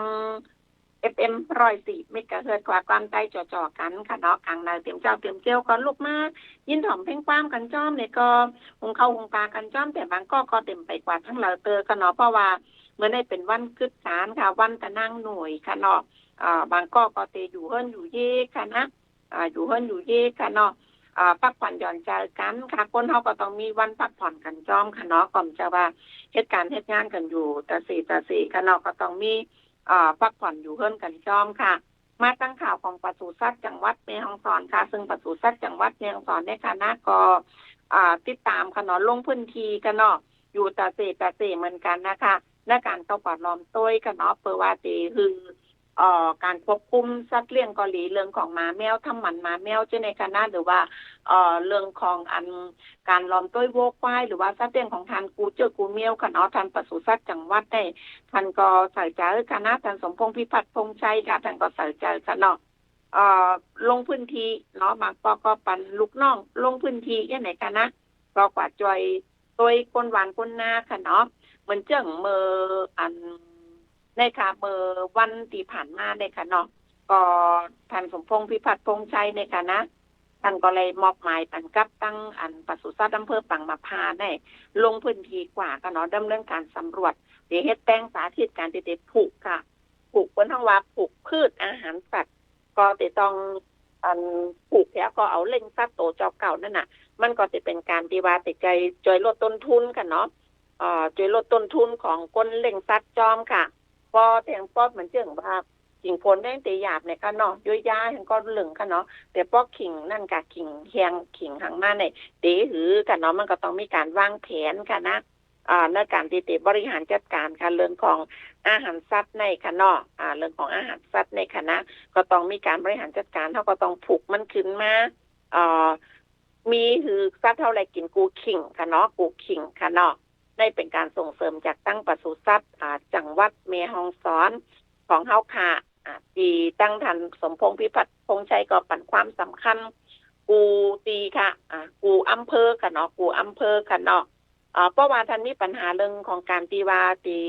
เอฟเอ็ม ร้อยสี่ เมกะเฮิรตซ์ ค่ะ ความใต้จ่อๆ กั๋นค่ะเนาะ ก๋างเหน่าเตียมเจ๊าเตียมเจ๊วก็ลุกมายินถ่อมเพลงความกั๋นจ้อม นี่ก็หุงข้าวหุงปลากั๋นจ้อม แต่บางก๊อกก็เตรียมไปกวาดตังเหลาเตื้อค่ะเนาะ เพราะว่าเมื่อนี้เป๋นวันกึ๊ดก๋านค่ะ วันตะนางหน่วยค่ะเนาะ เอ่อ บางก๊อกก็เตอยู่เฮือนอยู่เย้ค่ะนะ อ่า อยู่เฮือนอยู่เย้ค่ะเนาะ อ่า พักผ่อนหย่อนใจ๋กั๋นค่ะ คนเฮาก็ต้องมีวันพักผ่อนกั๋นจ้อมค่ะเนาะ ก็บ่ใจ้ว่าเฮ็ดก๋านเฮ็ดงานกั๋นอยู่ตะเสตะเสค่ะเนาะ ก็ต้องมี อ่า พักผ่อนอยู่เฮือนกั๋นจ้อมค่ะ มาตังข่าวของปศุสัตว์จังหวัดแม่ฮ่องสอนค่ะ ซึ่งปศุสัตว์จังหวัดแม่ฮ่องสอนเนี่ยค่ะนะ ก็ อ่า ติดต๋ามค่ะเนาะ ลงพื้นที่ค่ะเนาะ อยู่ตะเสตะเสเหมือนกั๋นนะคะ ในก๋านเข้าปราบปรามตวยค่ะเนาะ เปื้อว่าเตหื้อ เอ่อ ก๋านควบคุมสัตว์เลี้ยงก็ดี เรื่องของหมาแมว ทำหมันหมาแมวเจ้าในคณะ หรือว่า เอ่อ เรื่องของอันก๋านปราบปรามตวยวัวควาย หรือว่าสัตว์เลี้ยงของต้านกู้เจื้อกู้เมี้ยวค่ะเนาะ ต้านปศุสัตว์จังหวัดได้ ต้านก็ใส่ใจ๋ค่ะนะ ต้านสมพงษ์ พิพัฒน์พงษ์ชัยค่ะ ต้านก็ใส่ใจ๋ค่ะเนาะ เอ่อ ลงพื้นที่เนาะ บางก๊อกก็ปันลูกน้องลงพื้นที่เจ้าในคณะ ก็กวาดจ้อยตวยคนหว่านคนนาค่ะเนาะ เหมือนเจิ่งเมื่ออัน เนี่ยค่ะ เมื่อวันตี้ผ่านมาเนี่ยค่ะเนาะ ก็ต้านสมพงษ์ พิพัฒน์พงษ์ชัยเนี่ยค่ะนะ ต้านก็เลยมอบหมายปันกับตังอันปศุสัตว์อำเภอปางมะพร้าวเนี่ย ลงพื้นที่กวาดค่ะเนาะ ดำเนินก๋านสำรวจ เต๋เฮ็ดแปลงสาธิตก๋านตี้เต๋ผูกค่ะ ผูก เปิ้นฮ้องว่าผูกพืชอาหารสัตว์ ก็เต๋ต้อง อัน ผูกแล้วก็เอาเล้งสัตว์โตเจ้าเก่านั่นน่ะ มันก็เต๋เป๋นก๋านตี้ว่าเต๋จ้อย จ้อยลดต้นทุนค่ะเนาะ เอ่อ จ้อยลดต้นทุนของคนเล้งสัตว์จ้อมค่ะ ปอแตงปอดเหมือนเจิ่งว่า ขิงฝนแดงเต๋หยาบเนี่ยค่ะเนาะ ย้วยยาแหงก็เหลืองค่ะเนาะ แต่ปอขิงนั่นกะ ขิงแห้ง ขิงหังมาเนี่ย เต๋หื้อค่ะเนาะ มันก็ต้องมีก๋านวางแผนค่ะนะ อ่า ในก๋านตี้เต๋บริหารจัดก๋านค่ะ เรื่องของอาหารสัตว์ในค่ะเนาะ อ่า เรื่องของอาหารสัตว์ในค่ะนะ ก็ต้องมีก๋านบริหารจัดก๋าน เฮาก็ต้องผูกมันขึ้นมา เอ่อ มีหื้อสัตว์เฮาได้กิ๋นกู้ขิงค่ะเนาะ กู้ขิงค่ะเนาะ ได้เป๋นก๋านส่งเสริมจากตังปศุสัตว์ อ่า จังหวัดแม่ฮ่องสอนของเฮาค่ะ อ่า ตี้ตังต้านสมพงษ์ พิพัฒน์พงษ์ชัยก็ปันความสำคัญ กู้ตี้ค่ะ อ่า กู้อำเภอค่ะเนาะ กู้อำเภอค่ะเนาะ อ่า เพราะว่าต้านมีปัญหาเรื่องของก๋านตี้ว่าตี้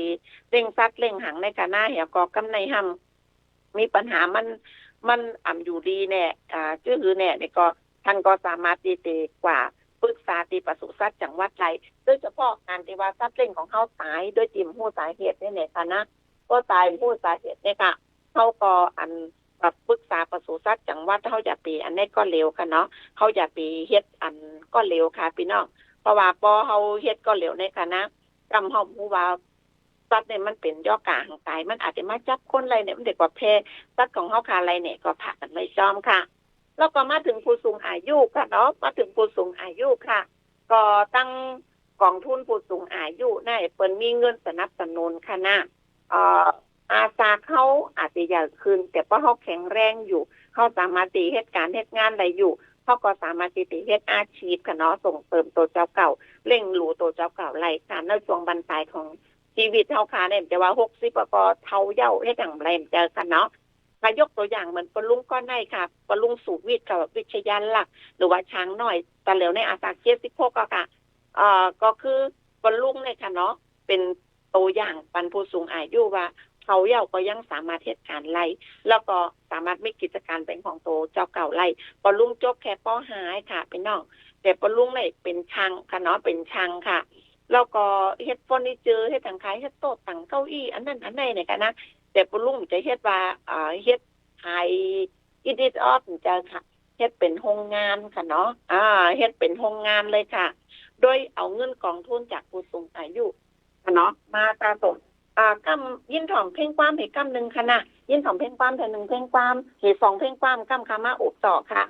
เล้งสัตว์เล้งหังในคณะ แล้วก็กำในห้ำ มีปัญหามัน มันอ่ำอยู่ดีแน่ อ่า จื้อหื้อแน่ นี่ก็ ต้านก็สามารถตี้เต๋กว่าปรึกษาตี้ปศุสัตว์จังหวัดได้ โดยเฉพาะก๋านตี้ว่าสัตว์เล้งของเฮาต๋ายโดยตี้บ่ฮู้สาเหตุเนี่ย ในคณะ ก็ต๋ายบ่ฮู้สาเหตุเนี่ยค่ะ เฮาก็อัน แบบปรึกษาปศุสัตว์จังหวัด เฮาอย่าไปอันนี้ก็เลวค่ะเนาะ เฮาอย่าไปเฮ็ดอันก็เลวค่ะปี้น้อง เพราะว่าปอเฮาเฮ็ดก็เลวในคณะ กำเฮาบ่ฮู้ว่าสัตว์เนี่ยมันเป๋นย้อนก๋าหังต๋าย มันอาจจะมาจับคนได้เนี่ย มันเด็กกว่าแพร่สัตว์ของเฮาค่ะได้เนี่ย ก็ฝากกั๋นไว้จ้อมค่ะ แล้วก็มาเถิงผู้สูงอายุค่ะเนาะ มาเถิงผู้สูงอายุค่ะ ก็ตังกองทุนผู้สูงอายุเนี่ย เปิ้นมีเงินสนับสนุนค่ะนะ เอ่อ อาสาเฮาอาจจะใหญ่ขึ้น แต่ปอเฮาแข็งแรงอยู่ เฮาสามารถตี้เฮ็ดก๋านเฮ็ดงานได้อยู่ เฮาก็สามารถตี้จะเฮ็ดอาชีพค่ะเนาะ ส่งเสริมโตเจ้าเก่า เลี้ยงดูตั๋วเจ้าเก่าได้ค่ะ ในช่วงบั้นปลายของจีวิตเฮาค่ะเนี่ย จะว่าหกสิบก็เฒ่าเย้าเฮ็ดหยังบ่ได้เหมือนเจ้าค่ะเนาะ ถ้ายกตั๋วอย่างเหมือนป้อลุงก้อนได้ค่ะ ป้อลุงสุวิทย์ค่ะ วิชยาลักษณ์ หรือว่าช้างน้อย ตะเหลียวในอาสาเจ็ดสิบหกก็ค่ะ เอ่อ ก็คือป้อลุงเนี่ยค่ะเนาะ เป๋นตั๋วอย่างปันผู้สูงอายุว่าเฒ่าเย้าก็ยังสามารถเฮ็ดก๋านได้ แล้วก็สามารถมีกิจก๋านเป๋นของตั๋วเจ้าเก่าได้ ป้อลุงจบแค่ ป.ห้า ค่ะพี่น้อง แต่ป้อลุงเนี่ยเป๋นช่างค่ะเนาะ เป๋นช่างค่ะ แล้วก็เฮ็ดเฟอร์นิเจอร์ เฮ็ดตังขาย เฮ็ดโต๊ะตังเก้าอี้ อันนั้นอันนี้เนี่ยค่ะนะ แต่ป้อลุงจะเฮ็ดว่า เอ่อ เฮ็ดขาย อิดอิดออดเจ้าค่ะ เฮ็ดเป๋นโฮงงานค่ะเนาะ อ่า เฮ็ดเป๋นโฮงงานเลยค่ะ โดยเอาเงินกองทุนจากผู้สูงอายุค่ะเนาะ มาสะสม อ่า ก้ำ ยินถ่อมเพลงความหื้อก้ำนึ่งค่ะนะ ยินถ่อมเพลงความเตื้อนึ่งเพลงความ หื้อสองเพลงความก้ำค่ะ มาโอบต่อค่ะ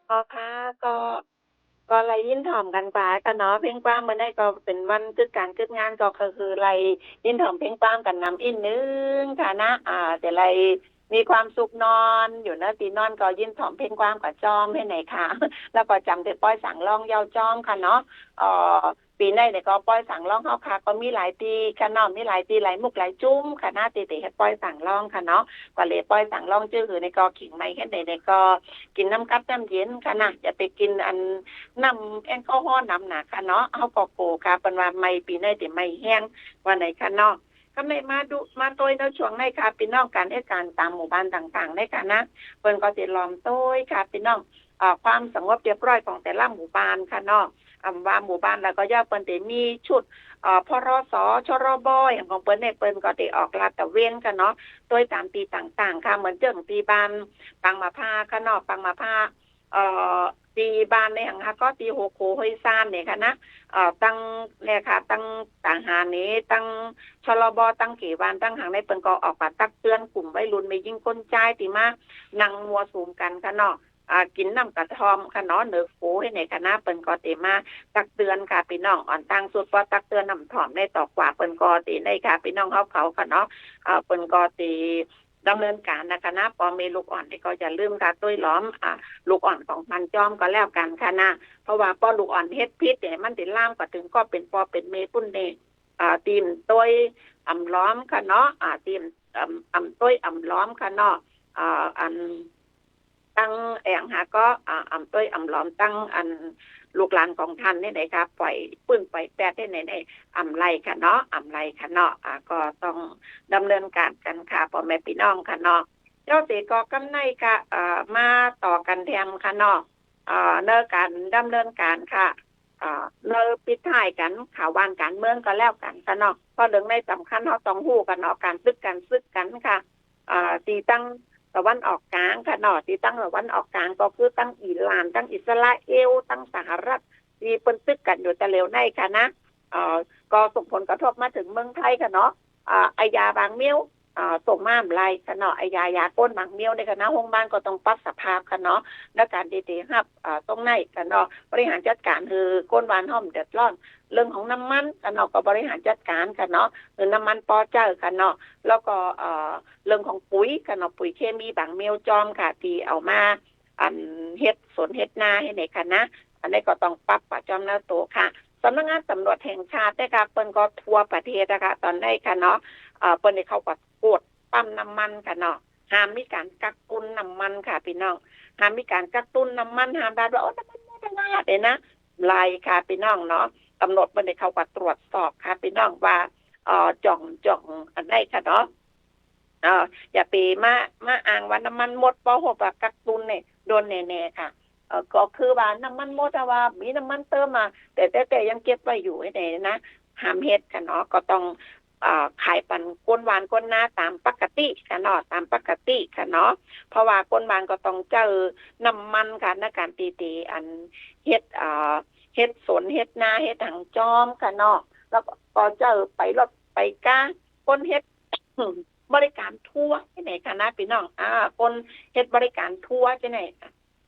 อ๋อค่ะ ก็ ก็ไล่ยินถ่อมกั๋นไปค่ะเนาะ เพ่งความเมื่อนี้ก็เป๋นวันกึ๊ดก๋านกึ๊ดงาน ก็ ก็คือไล่ยินถ่อมเพ่งความกั๋นนำอี้นึ่งค่ะนะ อ่า จะไล่มีความสุขนอน อยู่เนินตี้นอนก็ยินถ่อมเพ่งความกั๋นจ้อม หันไหนค่ะ แล้วก็จ๋ำเตียป้อยสังร้องเย้าจ้อมค่ะเนาะ เอ่อ ปี๋นี้เนี่ยก็ป้อยสังร้องเฮาค่ะ ก็มีหลายตี้ค่ะเนาะ มีหลายตี้หลายมุกหลายจุ้มค่ะนะ ตี้ ตี้เฮ็ดป้อยสังร้องค่ะเนาะ ก็เลยป้อยสังร้องจื้อหือในก็ขิงใหม่เฮ็ดใน ในก็กิ๋นน้ำก๊าดน้ำเย็นค่ะนะ อย่าไปกิ๋นอันน้ำแอลกอฮอล์นำหนาค่ะเนาะ เฮาก็โกรธค่ะ เปิ้นว่าไหม้ปี๋นี้ตี้ไหม้แฮง ว่าไหนค่ะเนาะ ก็เลยมาดู มาตวยในช่วงในค่ะ ปี้น้อง ก๋านเฮ็ดก๋านต๋ามหมู่บ้านต่างๆ ในค่ะนะ เปิ้นก็ตี้ล้อมตวยค่ะ ปี้น้อง เอ่อ ความสงบเรียบร้อยของแต่ละหมู่บ้านค่ะเนาะ อ่ำว่าหมู่บ้านแล้วก็ย่อเปิ้นตี้มีชุด เอ่อ พรส ชรบ อย่างของเปิ้นเนี่ย เปิ้นก็ตี้ออกลาดตระเวนค่ะเนาะ ตวยต๋ามตี้ต่างๆ ค่ะ เหมือนเจิ่งตี้บ้านปางหมาพร้าค่ะเนาะ ปางหมาพร้า เอ่อ ตี้บ้านในหังหาก็ตี้หัวโขห้วยซานเนี่ยค่ะนะ เอ่อ ตังเนี่ยค่ะ ตังตางหานี่ ตังชลบ ตังเขตบ้าน ตังหังในเปิ้นก็ออกมาตักเตือนกลุ่มวัยรุ่นแม่ญิงคนจายตี้มานั่งมั่วสุมกั๋นค่ะเนาะ อ่า กิ๋นน้ำกระท่อมค่ะเนาะ เนินโขหันไหนค่ะนะ เปิ้นก็ตี้มาตักเตือนค่ะ ปี้น้อง อ่อนตางสุดปอตักเตือนน้ำถ่อมในต่อกว่า เปิ้นก็ตี้ในค่ะ ปี้น้องเฮาเขาค่ะเนาะ อ่า เปิ้นก็ตี้ดำเนินก๋านนะคะนะ ปอแม่ลูกอ่อนนี่ก็อย่าลืมค่ะ ตวยล้อม อ่า ลูกอ่อนของต้านจ้อมก็แล้วกั๋นค่ะนะ เพราะว่าปอลูกอ่อนเฮ็ดผิดเนี่ย มันตี้ลามไปเถิงก็เป๋นปอเป๋นแม่ปุ้นเนี่ย อ่า ตี้บ่ตวยอ่ำล้อมค่ะเนาะ อ่า ตี้บ่ อ่ำ อ่ำตวยอ่ำล้อมค่ะเนาะ อ่า อัน ตังแอ่งหาก็ อ่า อ่ำตวยอ่ำล้อมตังอันลูกหลานของต้านนี่ไหนคะ ปล่อยปื้นปล่อยแป๊ดนี่ไหน อ่ำไหลค่ะเนาะ อ่ำไหลค่ะเนาะ อ่า ก็ต้องดำเนินก๋านกั๋นค่ะ ปอแม่ปี้น้องค่ะเนาะ เจ้าเสกก็กำในค่ะ เอ่อ มาต่อกั๋นแถมค่ะเนาะ เอ่อ ในก๋านดำเนินก๋านค่ะ เอ่อ ในปิดท้ายกั๋นข่าวบ้านก๋านเมืองก็แล้วกั๋นค่ะเนาะ เพราะเรื่องในสำคัญเฮาต้องฮู้ค่ะเนาะ ก๋านตึกก๋านศึกกั๋นค่ะ เอ่อ ตี้ตังตะวันออกก๋างค่ะเนาะ ตี้ตังตะวันออกก๋างก็คือตังอิหร่าน ตังอิสราเอล ตังสหรัฐ ตี้เปิ้นตึกกั๋นอยู่ตะเหลียวในค่ะนะ เอ่อ ก็ส่งผลกระทบมาเถิงเมืองไทยค่ะเนาะ เอ่อ ไอ้ยาบางเมี้ยว เอ่อ ส่งมาบ่ไหลค่ะเนาะ ไอ้ยา ยาก้นบางเมี้ยวนี่ค่ะนะ โฮงบ้านก็ต้องปรับสภาพค่ะเนาะ ในก๋านตี้ตี้ฮับ เอ่อ ตรงไหนค่ะเนาะ บริหารจัดก๋านหื้อก้นบ้านเฮาบ่เดือดร้อน เรื่องของน้ำมันค่ะเนาะ ก็บริหารจัดก๋านค่ะเนาะ หื้อน้ำมันปอใจ๊ค่ะเนาะ แล้วก็ เอ่อ เรื่องของปุ๋ยค่ะเนาะ ปุ๋ยเคมีบางเมี้ยวจ้อมค่ะ ตี้เอามา อันเฮ็ดสวนเฮ็ดนาหันไหนค่ะนะ อันนี้ก็ต้องปรับปะจ้อมเนื้อตั๋วค่ะ สำนักงานตำรวจแห่งชาติเนี่ยค่ะ เปิ้นก็ทั่วประเทศอะค่ะ ต๋อนนี้ค่ะเนาะ เอ่อ เปิ้นได้เข้าไปกวดปั๊มน้ำมันค่ะเนาะ ห้ามมีก๋านกักตุนน้ำมันค่ะ ปี้น้อง ห้ามมีก๋านกักตุนน้ำมัน ห้ามว่า โอ้ น้ำมันหมดแล้วนะ บ่ไหลค่ะ ปี้น้องเนาะ ตำรวจเปิ้นได้เข้าไปตรวจสอบค่ะ ปี้น้อง ว่า เอ่อ จ่อง จ่องอันไหนค่ะเนาะ เอ่อ อย่าไปมา มาอ้างว่าน้ำมันหมด ปอฮู้ว่ากักตุนเนี่ยโดนแน่ๆ ค่ะ เอ่อ ก็คือว่าน้ำมันหมด ถ้าว่ามีน้ำมันเติมมา แต่ แต่ แต่ยังเก็บไว้อยู่หันไหนนะ ห้ามเฮ็ดค่ะเนาะ ก็ต้อง เอ่อ ขายปันก้นบ้านก้นนาต๋ามปกติค่ะเนาะ ต๋ามปกติค่ะเนาะ เพราะว่าก้นบ้านก็ต้องใจ๊น้ำมันค่ะ ในก๋านตี้ตี้อันเฮ็ด เอ่อ เฮ็ดสวนเฮ็ดนาเฮ็ดหังจ้อมค่ะเนาะ แล้วก็ใจ๊ไปรถไปก้า คนเฮ็ด บริการทัวร์ตี้ไหนค่ะนะปี้น้อง อ่า คนเฮ็ดบริการทัวร์ตี้ไหน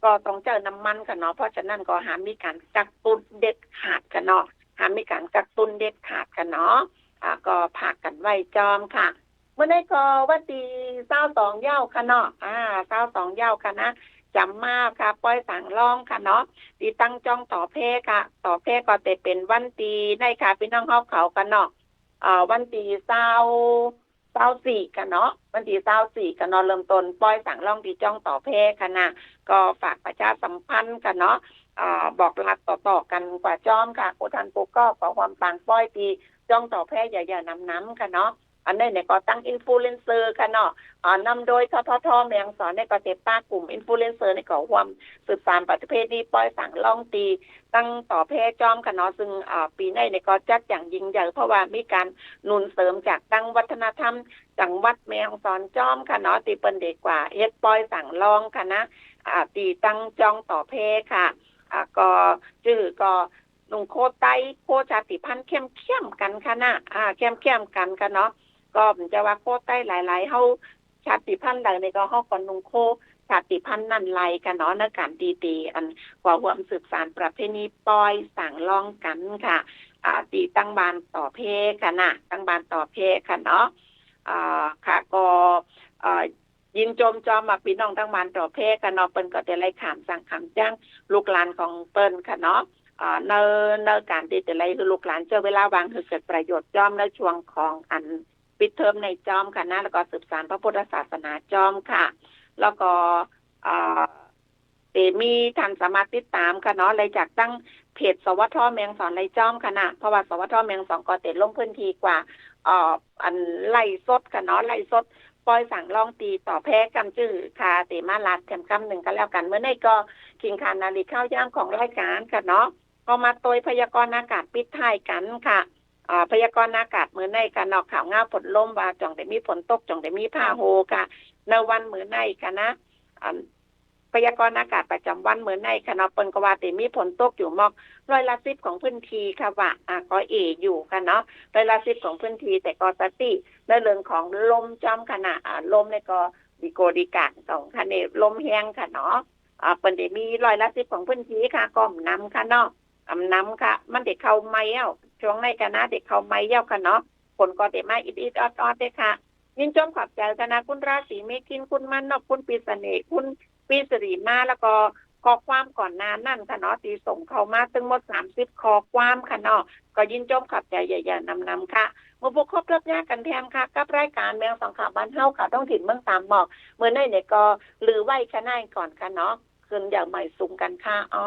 ก็ต้องใจ๊น้ำมันค่ะเนาะ เพราะฉะนั้นก็ห้ามมีก๋านกักตุนเด็ดขาดค่ะเนาะ ห้ามมีก๋านกักตุนเด็ดขาดค่ะเนาะ อ่า ก็ฝากกั๋นไว้จอมค่ะ เมื่อนี้ก็วันตี้ซาวสองเย้าค่ะเนาะ อ่า ซาวสองเย้าค่ะนะ จ๋ำมาค่ะ ป้อยสางร้องค่ะเนาะ ตี้ตั้งจ้องต่อแพค่ะ ต่อแพก็จะเป๋นวันตี้ไหนค่ะ ปี้น้องเฮาเขาค่ะเนาะ อ่า วันตี้ซาว ซาวสี่ค่ะเนาะ วันตี้ซาวสี่ค่ะเนาะ เริ่มต้นป้อยสางร้องตี้จ้องต่อแพค่ะนะ ก็ฝากประชาสัมพันธ์ค่ะเนาะ อ่า บอกลาต่อๆ กั๋นกว่าจอมค่ะ กู้ต้านกู้ก้อ ขอความปางป้อยตี้จ้องต่อแพใหญ่ๆ นำๆ ค่ะเนาะ อันนี้เนี่ยก็ตั้งอินฟลูเอนเซอร์ค่ะเนาะ อ่า นำโดย ททท แม่ฮ่องสอนเนี่ยก็เต็มปาก กลุ่มอินฟลูเอนเซอร์เนี่ยก็ร่วมสืบสานประเพณีป้อยสางร้องตี้ ตั้งต่อแพจอมค่ะเนาะ ซึ่ง อ่า ปี๋นี้เนี่ยก็จัดอย่างยิ่งใหญ่ เพราะว่ามีก๋านหนุนเสริมจากตังวัฒนธรรมจังหวัดแม่ฮ่องสอนจอมค่ะเนาะ ตี้เปิ้นได้กว่าเฮ็ดป้อยสางร้องค่ะนะ อ่า ตี้ตั้งจ้องต่อแพค่ะ อ่า ก็จื้อก็นุ่งโค้ทไต โค้ทชาติพันธุ์เข้มๆ กั๋นค่ะนะ อ่า เข้มๆ กั๋นค่ะเนาะ ก็บ่จะว่าโค้ทไตหลายๆ เฮา ชาติพันธุ์ใดเนี่ยก็เฮาก็นุ่งโค้ทชาติพันธุ์นั้นไล่ค่ะเนาะ ในก๋านตี้ตี้อันกว่าร่วมสืบสานประเพณีป้อยสางร้องกั๋นค่ะ อ่า ตี้ตั้งบ้านต่อแพค่ะนะ ตั้งบ้านต่อแพค่ะเนาะ อ่า ค่ะ ก็ อ่า ยินจมจอมว่าปี้น้องตั้งบ้านต่อแพค่ะเนาะ เปิ้นก็จะไล่ขามสั่งขามจ้างลูกหลานของเปิ้นค่ะเนาะ อ่า ใน ในก๋านตี้จะไล่หื้อลูกหลานใจ๊เวลาว่างหื้อเกิดประโยชน์จอมในช่วงของอัน ปิดเทอมในจอมค่ะนะ แล้วก็สืบสานพระพุทธศาสนาจอมค่ะ แล้วก็ อ่า ตี้มีต้านสามารถติดต๋ามค่ะเนาะ ไล่จากตังเพจ สวท แม่ฮ่องสอน ไล่จอมค่ะนะ เพราะว่า สวท แม่ฮ่องสอน ก็จะลงพื้นที่กว่า เอ่อ อันไลฟ์สดค่ะเนาะ ไลฟ์สดป้อยสางร้องตี้ต่อแพกำจื้อค่ะ ตี้มาลาดแถมกำนึ่งก็แล้วกั๋น เมื่อนี้ก็คิงคานนาลีข้าวยามของรายก๋านค่ะเนาะ ก็มาตวยพยากรณ์อากาศปิดท้ายกั๋นค่ะ อ่า พยากรณ์อากาศเมื่อนี้ค่ะเนาะ ข่าวง่าวผลลมว่าจ่องได้มีฝนตก จ่องได้มีฟ้าโห่ค่ะ ในวันเมื่อนี้ค่ะนะ อ่า พยากรณ์อากาศประจ๋ำวันเมื่อนี้ค่ะเนาะ เปิ้นก็ว่าจะมีฝนตกอยู่มอกร้อยละสิบของพื้นที่ค่ะว่า อ่า ก็เออยู่ค่ะเนาะ ร้อยละสิบของพื้นที่ แต่ก็สติในเรื่องของลมจอมค่ะนะ อ่า ลมนี่ก็ดีโกดีก๋านของค่ะเนี่ย ลมแฮงค่ะเนาะ อ่า เปิ้นจะมีร้อยละสิบของพื้นที่ค่ะ ก็บ่หนำค่ะเนาะ อ่า บ่หนำค่ะ มันจะเข้าใหม่แล้ว ช่วงนี้ค่ะนะ จะเข้าใหม่แล้วค่ะเนาะ ฝนก็จะมาอิดๆ ออดๆ เด้อค่ะ ยินจมขอบใจ๋ค่ะนะ คุณราศีเมขิน คุณมานพ คุณปิษเนห์ คุณปิษรีมา แล้วก็ข้อความก่อนหน้านั้นค่ะเนาะ ตี้ส่งเข้ามาตึงหมดสามสิบข้อความค่ะเนาะ ก็ยินจมขอบใจ๋ใหญ่ๆ นำๆ ค่ะ เมื่อพบครบเลิกยากกั๋นแถมค่ะ กับรายก๋านแม่ฮ่องสอนข่าวบ้านเฮา ข่าวท้องถิ่นเมืองสามหมอก เมื่อนี้เนี่ยก็ลือไหว้แค่นี้ก่อนค่ะเนาะ ขึ้นใหญ่ใหม่สูงกั๋นค่ะ อ้อ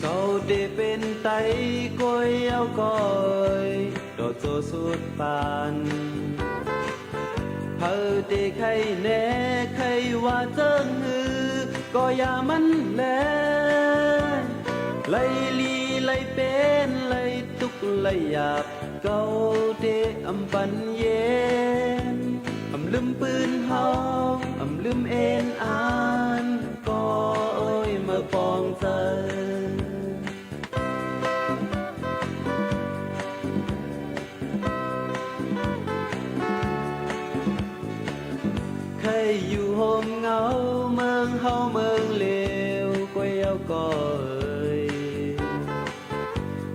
เกาเตเป๋นไตก๋วยเอาก้อย ต่อโจสุดปาน เผอเตใค่แหน่ใค่ว่าเจิ่งหื้อ ก็อย่ามันแล ไล่หลีไล่เป๋นไล่ตุ๊กไล่หยาบ เกาเตอำปันเย็น อำลืมปืนเฮา อำลืมเอนอ่าน ก็โอ้ยมาปองเจิ่ง ใค่อยู่โฮมเหงา เมืองเฮาเมืองเลว ก๋วยเอาก้อย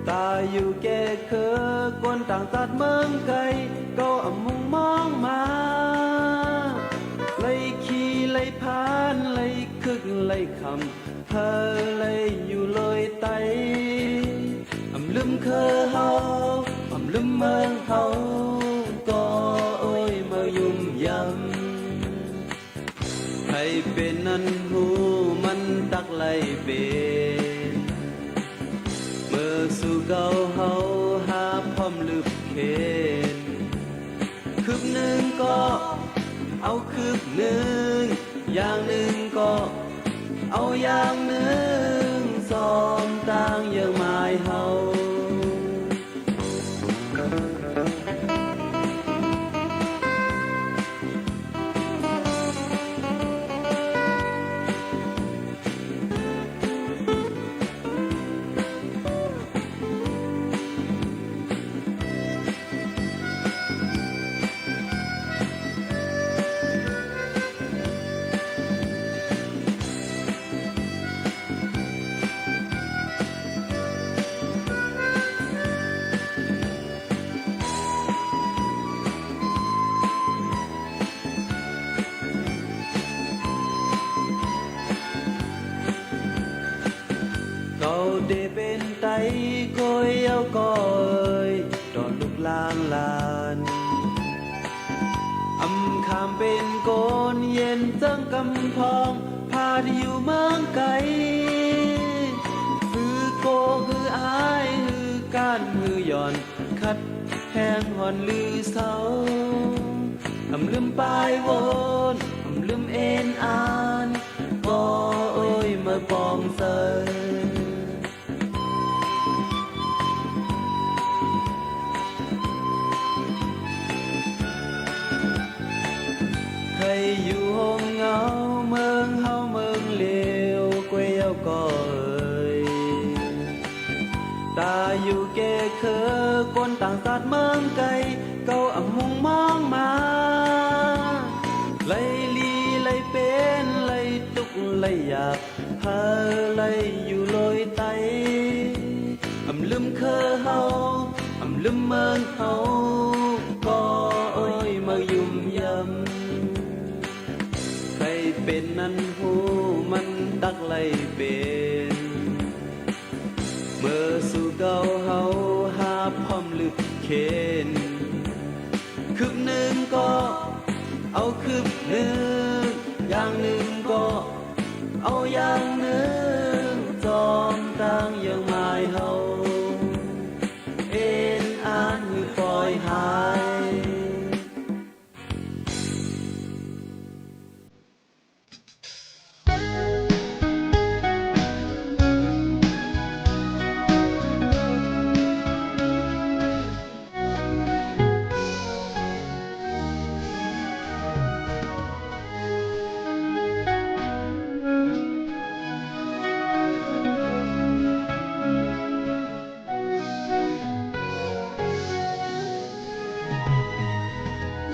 ต๋าอยู่แก่เคือคนต่างจาติเมืองไก๋ ก็อำมุ่งมองมา ไล่ขี้ไล่พาน ไล่คึกไล่คำ เผอไล่อยู่เลยไต อำลืมคือเฮา อำลืมเมืองเฮา ก็โอ้ยมายุ่มยำ ใผเป๋นนั้นฮู้มันตักไล่เป๋น เมื่อสู่เก่าเฮาหาพร้อมลืบเข็น คืบนึ่งก็เอาคืบนึ่ง อย่างนึ่งก็เอาอย่างนึ่ง เต๋เป๋นไตก๋วยเย้าก่อเอย ต่อลูกหลางหลาน อำขามเป๋นคนเย็นเจิงกำปอง ผาดอยู่เมืองไก๋ หื้อโก้หื้ออ้าย หื้อก้านหื้อหย่อน ขัดแฮงฮ้อนหรือเศร้า อำลืมปายวน อำลืมเอนอ่าน ก่อเอย เมื่อปองเสย ใค่อยู่ฮ่มเหงา เมืองเฮาเมืองเลว ก๋วยเย้าก่อเอย ต๋าอยู่แก่เคือ คนต่างจาติเมืองไก๋ เก้าอำมุ่งมองมา ไล่ลี้ไล่เป๋น ไล่ตุ๊กข์ไล่ยาก เฮาไล่อยู่โลยไต อำลืมเคือเฮา อำลืมเมืองเฮา ก่อเอย มายุ่มย่ำ ใค่เป๋นนั้นฮู้ มันตักไล่เป๋น เมื่อสู่เก่าเฮา หาบพร้อมลึกเข็ญ คืบนึ่งก็เอาคืบนึ่ง อย่างนึ่งก็เอาอย่างนึ่ง จอมตางเยื่องหมายเฮา เอนอ่านหื้อป่อยหาย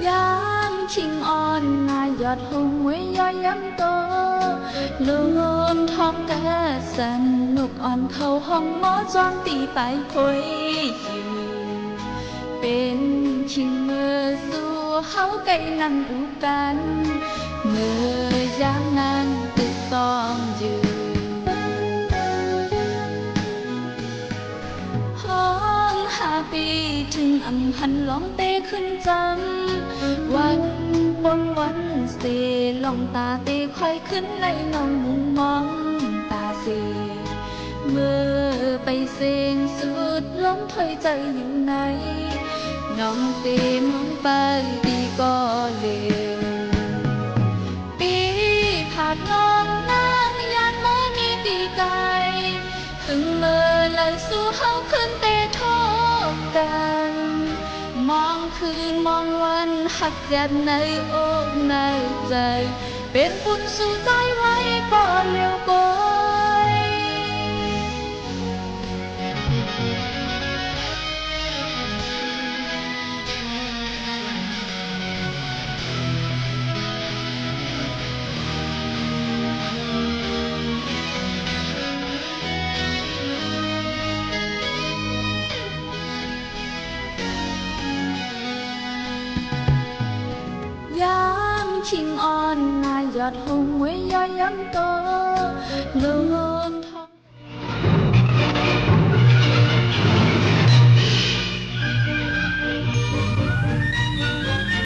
ยามคิงอ่อน หน้ายอดฮุงมวยยอย้ำโต ลมท้องกาสัน นกอ่อนเข้าฮ้อง หมอจ้อนตี้ปายโผย เป๋นคิงเมื่อสู่เฮาไก่นั่งอู้กั๋น เมื่อยามนั้นตึกต้องยืน ฮ้องห้าปี๋ เถิงอำหันลองเตขึ้นจำ วันปนวันเส ลองต๋าเตค่อยขึ้น ไล่น้องมุ่งมองต๋าเส เมื่อไปเส้งสุดลมถ้อยใจ๋อยู่ใน น้องเตมองไปตี้ก่อเลว ปี๋ผาดน้องนาง ย้านบ่มีตี้ไก่ เถิงเมื่อไหร่สู่เฮาขึ้นเตทบกั๋น มองคืนมองวัน ฮักเจียดในอกในใจ๋ เป๋นปุญสู่ต๋ายไว้ก่อเลวโกย ยามคิงอ่อน หน้ายอดฮุงมวยยอย้ำโต ลม